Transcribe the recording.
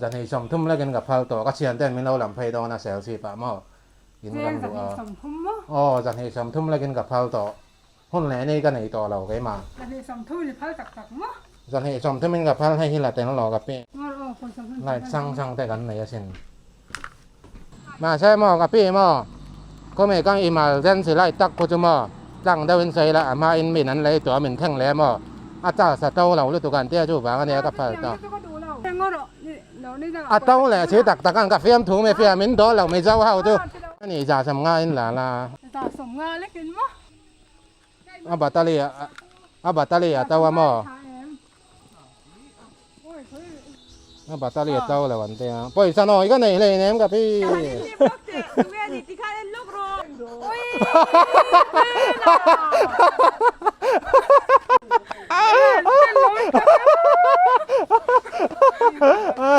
230 lekin ka phal tawh. Ka thianten min lo lam phei dawn a Serchhip ah maw in kan duh a. Aw 230 lekin ka phal tawh. Hun leh ni ka nei tawh lo keimah. 230 in i phal tak tak maw? 230 in ka phal hei hi la tel lo ka pi. Light hrang hrang te kan nei asin. Mahse maw ka pi maw khawmi kang emergency light tak khu chu maw tlang deuh in sawi la a hma in min an lei tawh a min thleng leh maw a charge a to lo lutuk an tia chu vang ania ka phal tawh. A to leh si tak tak an ka fiam thu mi fiam in dawl lo mizo ho chu ani za 50 in la la. A batali a batali a to a maw. A batali a to lo an tia. Pawisa nawi ka nei hlei nem ka pi.